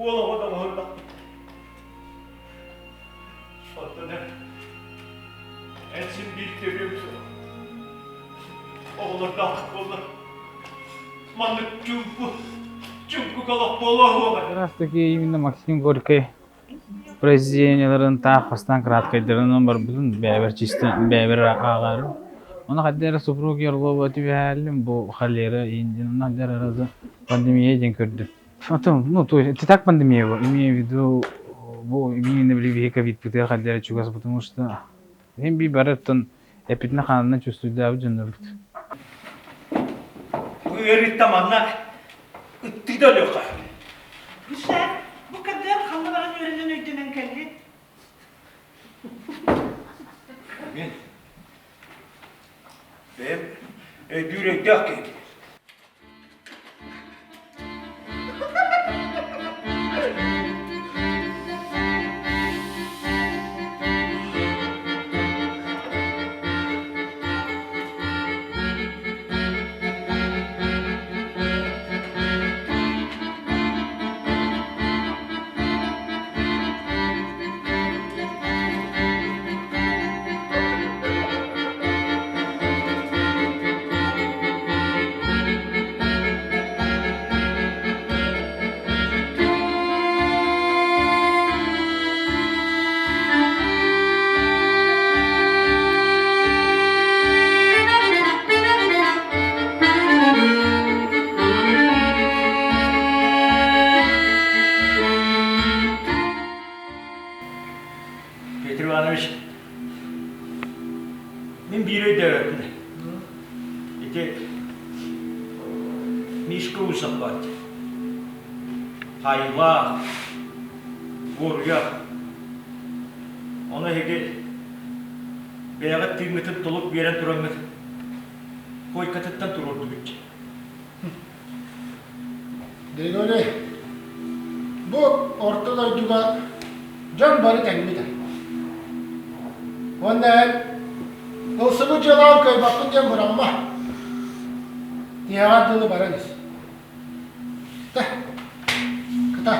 Уол оҕо да оҥоһуллахпыт. Оттон эн, эн син биир төрүөҥ суох. Оҕолордоох буоллар, маннык чуҥку, чуҥкук олох буолуо суоҕа. Как раз таки именно Максим Горький произведениеларын таах бастаан краткайдарынан барбытын бэйэбэр чисто бэйэбэр ааҕарым. Ону хайда эрэ супруги Орлова түбэһээллим бу холера индин онно хайда эрэ пандемия диэн көрдүм. Потом, ну, то есть, это так пандемия была, имею в виду, бу именно били ковид-пытыа хайда эрэ чугас, потому что Мин би барыттан эпитинэ хаанынан чувствуйдаабыт дьоннорбут. Бу ыарыытта манна ыттыы да өлүөххэ. Гүсээ, бу кырдыар ханна баран үөрэнэн өйдөнөн кэллин? Мин бэйэм өйдүүр өйдөөх киһибин. Петр Иванович, мин биир өйдөөбөппүн. Ити Мишка Усов баар Хаайыылаах, уоруйах. Ону эһиги бэйэҕит тыыҥҥытын толук биэрэн тураҥҥыт койкатыттан туруордугут. Григорий, бу орто дойдуга дьон бары тэҥмит Уонна эн ылсыбыт дьыалаҕын кыайбаппын диэн быраҕыма. Тиһэҕэр дылы баран ис. Кыта.